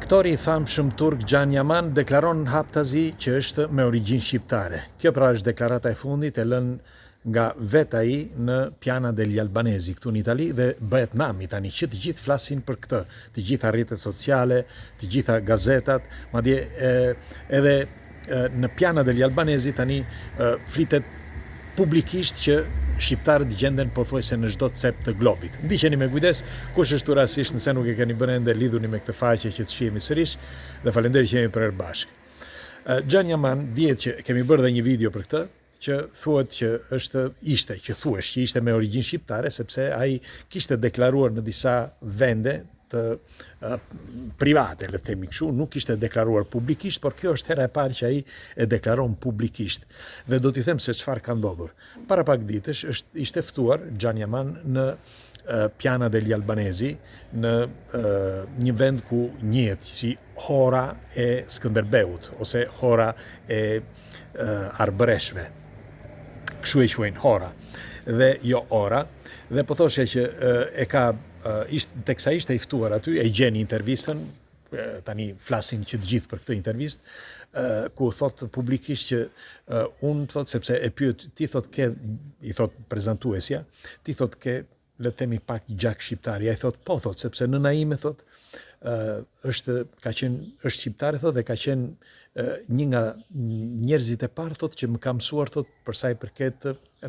Aktori i famshëm turk Can Yaman deklaron haptazi që është me origjinë shqiptare. Kjo pra është deklarata e fundit e lënë nga vetë ai në Piana degli Albanesi këtu në Itali dhe bëhet nami tani që të gjithë flasin për këtë, të gjitha rrjetet sociale, të gjitha gazetat, madje edhe në Piana degli Albanesi tani flitet publikisht që shqiptarët gjenden pothuajse në çdo cep të globit. Ndiqeni me kujdes, kush është rastësisht nëse nuk e keni bërë ende lidhuni me këtë faqe që të shihemi sërish dhe faleminderit që jemi përherë bashkë. Can Yaman dihet që kemi bërë dhe një video për këtë, që thuhet që është ishte, që thuhesh që ishte me origjinë shqiptare sepse ai kishte deklaruar në disa vende të private, le të themi kështu, nuk kishte deklaruar publikisht, por kjo është hera e parë që ai e deklaron publikisht. Dhe do t'i them se çfarë ka ndodhur. Para pak ditësh është ishte ftuar Can Yaman në Piana degli Albanesi në një vend ku njihet si Hora e Skënderbeut ose Hora e arbëreshve. Kështu e quajnë Hora dhe jo Ora. Dhe po thosha që e ka ishte teksa ishte i ftuar aty, e gjeni intervistën, tani flasin që të gjithë për këtë intervistë, ku thot publikisht që unë thot sepse e pyet ti thot ke i thot prezantuesja, ti thot ke le të themi pak gjak shqiptari. Ai thot po thot sepse nëna ime thot është ka qenë është shqiptare thot dhe ka qenë një nga njerëzit e parë thot që më ka mësuar thot për sa i përket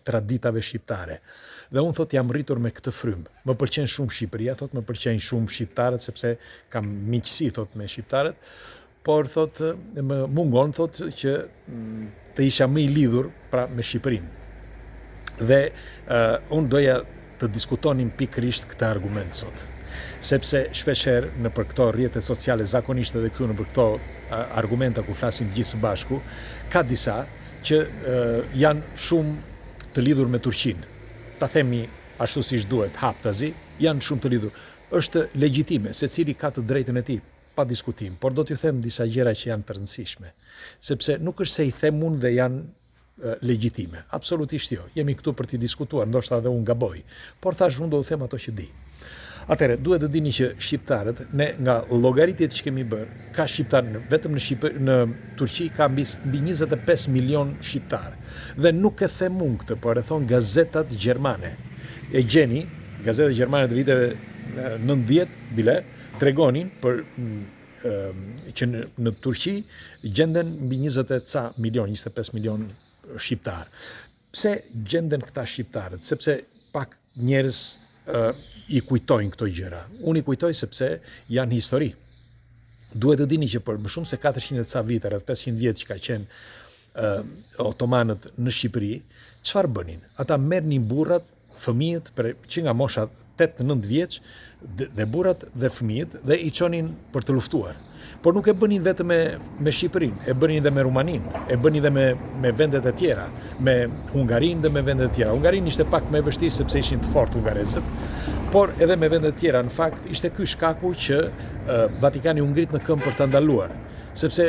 traditave shqiptare. Dhe unë thot jam rritur me këtë frymë. Më pëlqen shumë Shqipëria thot, më pëlqejnë shumë shqiptarët sepse kam miqësi thot me shqiptarët por thot më mungon thot që mm, të isha më i lidhur pra me Shqipërinë. Dhe uh, unë doja të diskutonim pikërisht këtë argument sot. Sepse shpeshherë nëpër këto rrjete sociale, zakonisht edhe këtu nëpër këto uh, argumenta ku flasim të gjithë së bashku, ka disa që uh, janë shumë të lidhur me Turqinë. Ta themi ashtu siç duhet, haptazi, janë shumë të lidhur. Është legjitime, secili ka të drejtën e tij, pa diskutim, por do t'ju them disa gjëra që janë të rëndësishme, sepse nuk është se i them unë dhe janë legjitime. Absolutisht jo. Jemi këtu për t'i diskutuar, ndoshta edhe unë gaboj, por thashë unë do t'ju them ato që di. Atëherë, duhet të dini që shqiptarët, ne nga llogaritjet që kemi bërë, ka shqiptarë në, vetëm në Shqipëri, në Turqi ka mbi mbi 25 milion shqiptarë. Dhe nuk e them unë këtë, por e thonë gazetat gjermane. E gjeni, gazetat gjermane të viteve 90 bile, tregonin për që në, në Turqi gjenden mbi 20 e ca milion, 25 milion shqiptarë. Pse gjenden këta shqiptarët? Sepse pak njerëz uh, i kujtojnë këto gjëra. Unë i kujtoj sepse janë histori. Duhet të dini që për më shumë se 400 e ca vite, rreth 500 vjet që ka qenë uh, otomanët në Shqipëri, çfarë bënin? Ata merrnin burrat fëmijët për që nga mosha 8-9 vjeç dhe burrat dhe fëmijët dhe i çonin për të luftuar. Por nuk e bënin vetëm me me Shqipërinë, e bënin edhe me Rumaninë, e bënin edhe me me vendet e tjera, me Hungarinë dhe me vendet e tjera. Hungarinë ishte pak më e vështirë sepse ishin të fortë hungarezët, por edhe me vendet e tjera. Në fakt ishte ky shkaku që Vatikani u ngrit në këmbë për ta ndaluar, sepse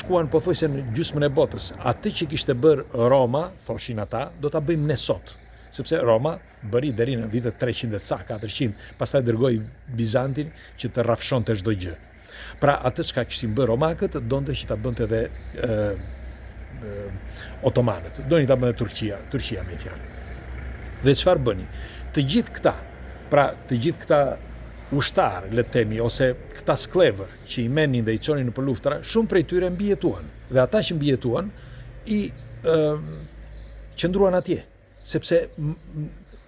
shkuan pothuajse në gjysmën e botës. Atë që kishte bërë Roma, thoshin ata, do ta bëjmë ne sot. Sepse Roma bëri deri në vitet 300 e ca, 400, pastaj dërgoi Bizantin që të rrafshonte çdo gjë. Pra atë çka kishin bërë romakët, donte që ta bënte edhe ë otomanët. Donin ta bënte Turqia, Turqia me fjalë. Dhe çfarë bëni? Të gjithë këta, pra të gjithë këta ushtarë, le të themi, ose këta skllevër që i merrnin dhe i çonin nëpër luftra, shumë prej tyre mbijetuan. Dhe ata që mbijetuan i ë qëndruan atje, sepse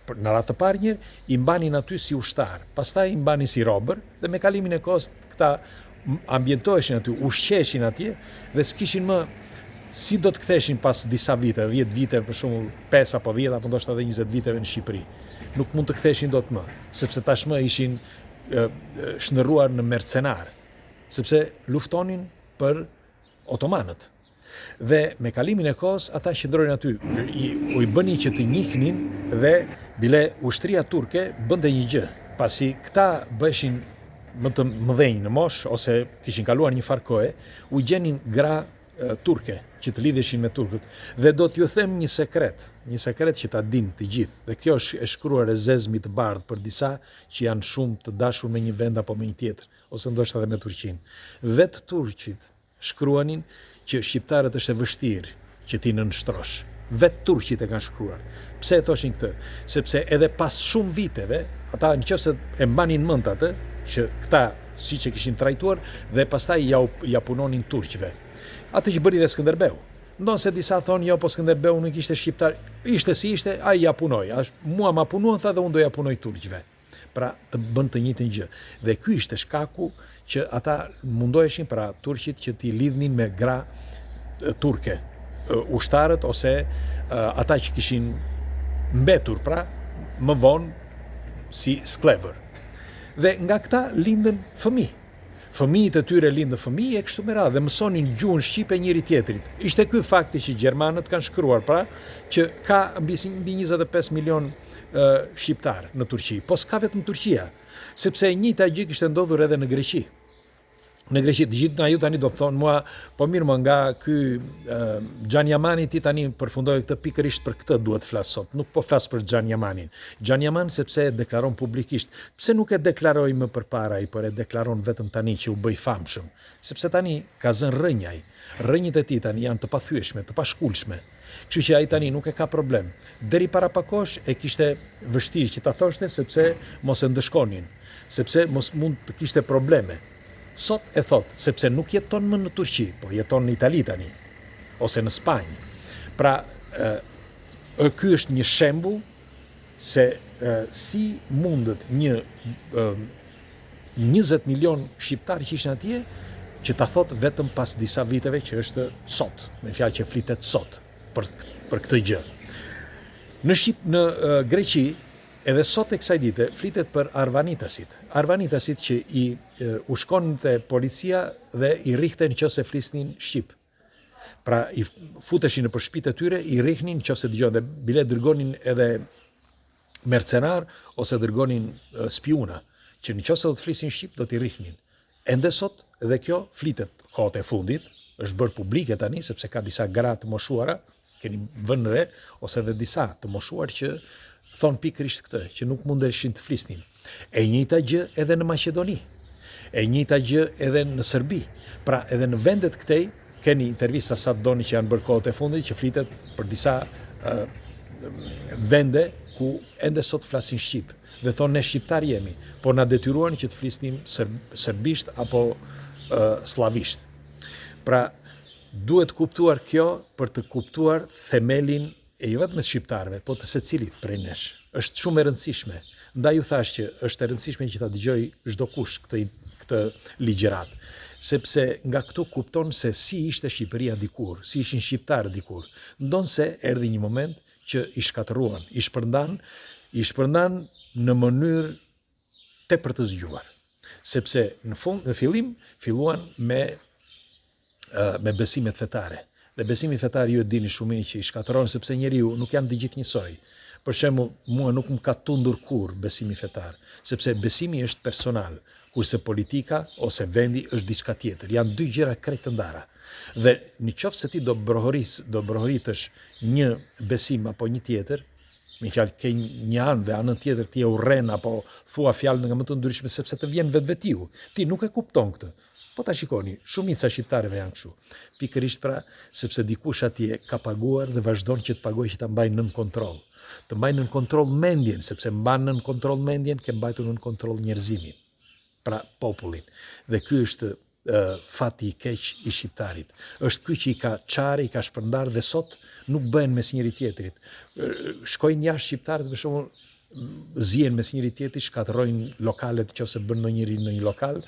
për në radhë të parë njëherë, i mbanin aty si ushtarë, pastaj i mbanin si robër dhe me kalimin e kohës këta ambientoheshin aty, ushqeheshin atje dhe s'kishin më si do të ktheheshin pas disa vite, 10 vite për shembull, 5 apo 10 apo ndoshta edhe 20 viteve në Shqipëri. Nuk mund të ktheheshin dot më, sepse tashmë ishin shndërruar në mercenarë, sepse luftonin për otomanët. Dhe me kalimin e kohës ata qëndronin aty, i, u i bënin që të njihnin dhe bile ushtria turke bënte një gjë, pasi këta bëheshin më të mëdhenj në moshë ose kishin kaluar një farë kohe, u gjenin gra turke që të lidheshin me turkët. Dhe do t'ju them një sekret, një sekret që ta dinë të gjithë. Dhe kjo është e shkruar e zezë mbi të bardhë për disa që janë shumë të dashur me një vend apo me një tjetër. ose ndoshta edhe me Turqinë. Vetë turqit shkruanin që shqiptarët është e vështirë që t'i nënshtrosh. Vetë turqit e kanë shkruar. Pse e thoshin këtë? Sepse edhe pas shumë viteve, ata në qoftë se e mbanin mend atë, që këta siç e kishin trajtuar dhe pastaj ja, ja punonin turqve. Atë që bëri dhe Skënderbeu. Ndonëse disa thonë jo, po Skënderbeu nuk ishte shqiptar, ishte si ishte, ai ja punoi. Ash, mua ma punuan tha dhe unë do ja punoj turqve. Pra të bën të njëjtën gjë. Dhe ky ishte shkaku që ata mundoheshin pra turqit që t'i lidhnin me gra turke, ushtarët ose ata që kishin mbetur pra më vonë si skllevër. Dhe nga këta lindën fëmijë. Fëmijët e tyre lindën fëmijë e kështu me radhë dhe mësonin gjuhën shqipe njëri tjetrit. Ishte ky fakti që gjermanët kanë shkruar pra që ka mbi mbi 25 milion shqiptarë në Turqi. Po s'ka vetëm Turqia, sepse e njëjta gjë kishte ndodhur edhe në Greqi. Në Greqi të gjithë na ju tani do të thonë mua, po mirë më nga ky Xhan Jamani ti tani përfundoi këtë pikërisht për këtë duhet të flas sot. Nuk po flas për Xhan Jamanin. Xhan Jaman sepse e deklaron publikisht. Pse nuk e deklaroi më përpara ai, por e deklaron vetëm tani që u bë i famshëm? Sepse tani ka zënë rrënjë ai. Rrënjët e tij tani janë të pathyeshme, të pashkulshme. Kështu që ai tani nuk e ka problem. Deri para pak kohësh e kishte vështirë që ta thoshte sepse mos e ndëshkonin, sepse mos mund të kishte probleme. Sot e thotë, sepse nuk jeton më në Turqi, po jeton në Itali tani, ose në Spanjë. Pra, ë, ky është një shembull se ë, si mundet një ë, 20 milion shqiptarë që ishin atje, që ta thotë vetëm pas disa viteve që është sot, me fjalë që flitet sot për për këtë gjë. Në Shqip në uh, Greqi edhe sot e kësaj dite flitet për arvanitasit. Arvanitasit që i uh, u shkonte policia dhe i rrihte në qoftë se flisnin shqip. Pra i futeshin nëpër shtëpitë e tyre, i rrihnin në qoftë se dëgjonin dhe bile dërgonin edhe mercenar ose dërgonin spiuna, që në qoftë se do të flisin shqip do t'i rrihnin. Ende sot dhe kjo flitet kohët e fundit, është bërë publike tani sepse ka disa gra të moshuara, keni vënë re ose edhe disa të moshuar që thonë pikërisht këtë, që nuk mundeshin të flisnin. E njëjta gjë edhe në Maqedoni. E njëjta gjë edhe në Serbi. Pra edhe në vendet këtej Keni intervista sa të doni që janë bërë kohët e fundit që flitet për disa uh, vende ku ende sot flasin shqip dhe thonë ne shqiptar jemi, por na detyruan që të flisnim serbisht apo uh, sllavisht. Pra, duhet kuptuar kjo për të kuptuar themelin E jo vetëm të shqiptarëve, po të secilit prej nesh. Është shumë e rëndësishme. Ndaj ju thashë që është e rëndësishme që ta dëgjojë çdokush këtë këtë ligjëratë, sepse nga këtu kupton se si ishte Shqipëria dikur, si ishin shqiptarët dikur. Ndonëse erdhi një moment që i shkatërruan, i shpërndanë, i shpërndanë në mënyrë tepër të zgjuar. Sepse në fund, në fillim filluan me me besimet fetare. Dhe besimi fetar ju e dini shumë mirë që i shkatërron sepse njeriu nuk janë të gjithë njësoj. Për shembull, mua nuk më ka tundur kurrë besimi fetar, sepse besimi është personal, kurse politika ose vendi është diçka tjetër. Janë dy gjëra krejt të ndara. Dhe në qoftë se ti do brohoris, do brohoritësh një besim apo një tjetër, Me fjalë ke një anë dhe anën tjetër ti e urren apo thua fjalë nga më të ndryshme sepse të vjen vetvetiu. Ti nuk e kupton këtë. Po ta shikoni, shumica e shqiptarëve janë kështu. Pikërisht pra, sepse dikush atje ka paguar dhe vazhdon që të paguajë që ta mbajë nën kontroll. Të mbajë nën kontroll mendjen, sepse mban nën kontroll mendjen, ke mbajtur nën kontroll njerëzimin. Pra popullin. Dhe ky është fati i keq i shqiptarit. Është ky që i ka çarë, i ka shpërndarë dhe sot nuk bëhen mes njëri tjetrit. Shkojnë jashtë shqiptarët për shembull zihen mes njëri tjetrit, shkatërrojnë lokalet qoftë se bën ndonjëri në një lokal,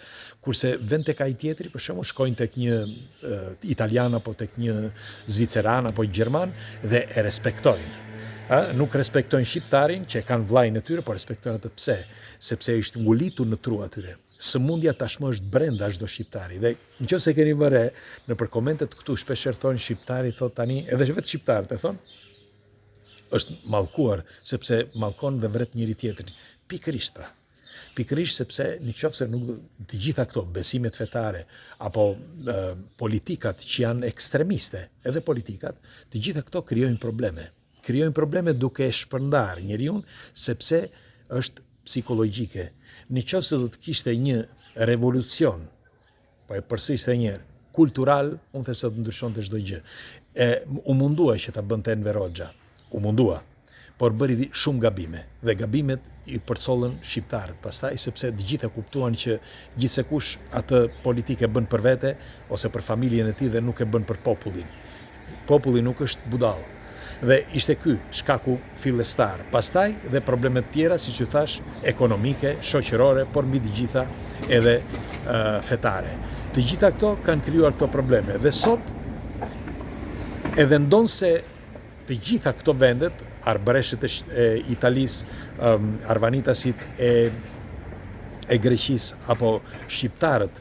kurse vjen tek ai tjetri për shembull shkojnë tek një italian apo tek një zviceran apo gjerman dhe e respektojnë. Ë, nuk respektojnë shqiptarin që e kanë vllajin e tyre, por respektojnë atë pse? Sepse është ngulitur në tru atyre. Sëmundja tashmë është brenda çdo shqiptari dhe në qoftë se keni vënë re nëpër komentet këtu shpeshherë thonë shqiptari thotë tani edhe vetë shqiptarët e thonë është mallkuar sepse mallkon dhe vret njëri tjetrin. Pikërisht pra. Pikërisht sepse në qoftë se nuk të gjitha këto besimet fetare apo e, politikat që janë ekstremiste, edhe politikat, të gjitha këto krijojnë probleme. Krijojnë probleme duke e shpërndarë njeriun sepse është psikologjike. Në qoftë se do të kishte një revolucion, po e përsëris edhe një herë, kultural, unë them se do të ndryshonte çdo gjë. E u mundua që ta bënte Enver Hoxha, u mundua, por bëri shumë gabime dhe gabimet i përcollën shqiptarët pastaj sepse të gjithë e kuptuan që gjithsekush atë politikë e bën për vete ose për familjen e tij dhe nuk e bën për popullin. Populli nuk është budall. Dhe ishte ky shkaku fillestar. Pastaj dhe probleme të tjera, siç ju thashë, ekonomike, shoqërore, por mbi të gjitha edhe fetare. Të gjitha këto kanë krijuar këto probleme dhe sot edhe ndonëse të gjitha këto vendet, arbëreshët e Italisë, arvanitasit e e Greqisë apo shqiptarët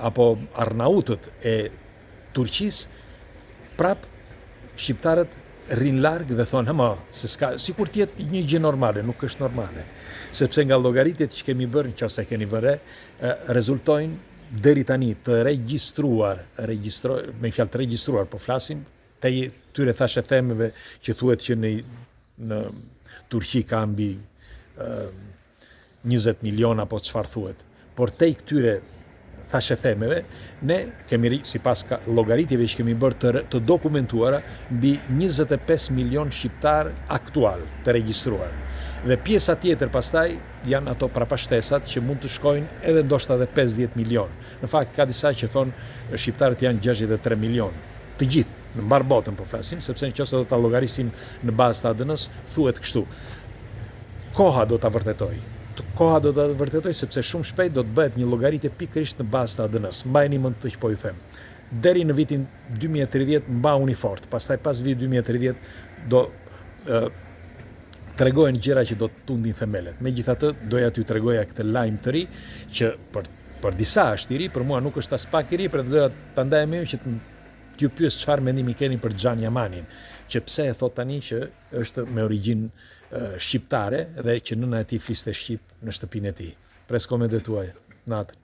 apo arnautët e Turqisë, prap shqiptarët rrinë larg dhe thonë, hëma, se s'ka, sikur të jetë një gjë normale, nuk është normale. Sepse nga llogaritjet që kemi bërë, në qoftë se keni vënë re, rezultojnë deri tani të regjistruar, regjistro, me fjalë të regjistruar, po flasim, tej këtyre thashethemeve që thuhet që në në Turqi ka mbi 20 milion apo çfarë thuhet. Por tej këtyre thashethemeve, ne kemi sipas llogaritjeve që kemi bërë të, të dokumentuara mbi 25 milion shqiptarë aktual të regjistruar. Dhe pjesa tjetër pastaj janë ato prapashtesat që mund të shkojnë edhe ndoshta edhe 50 milion. Në fakt ka disa që thonë shqiptarët janë 63 milion. Të gjithë, në mbarë botën po flasim, sepse në qoftë se do ta llogarisim në bazë të ADN-së, thuhet kështu. Koha do ta vërtetojë. Koha do ta vërtetojë sepse shumë shpejt do të bëhet një llogaritje pikërisht në bazë të ADN-së. Mbajeni mend këtë që po ju them. Deri në vitin 2030 mbahuni fort, pastaj pas vitit 2030 do ë tregohen gjëra që do të tundin themelet. Megjithatë, doja t'ju tregoja këtë lajm të ri që për për disa është i ri, për mua nuk është aspak i ri, por doja ta ndaja me ju që t'ju pyes çfarë mendimi keni për Can Yamanin, që pse e thotë tani që është me origjinë shqiptare dhe që nëna e tij fliste shqip në shtëpinë e tij. Pres komentet tuaja. Natën.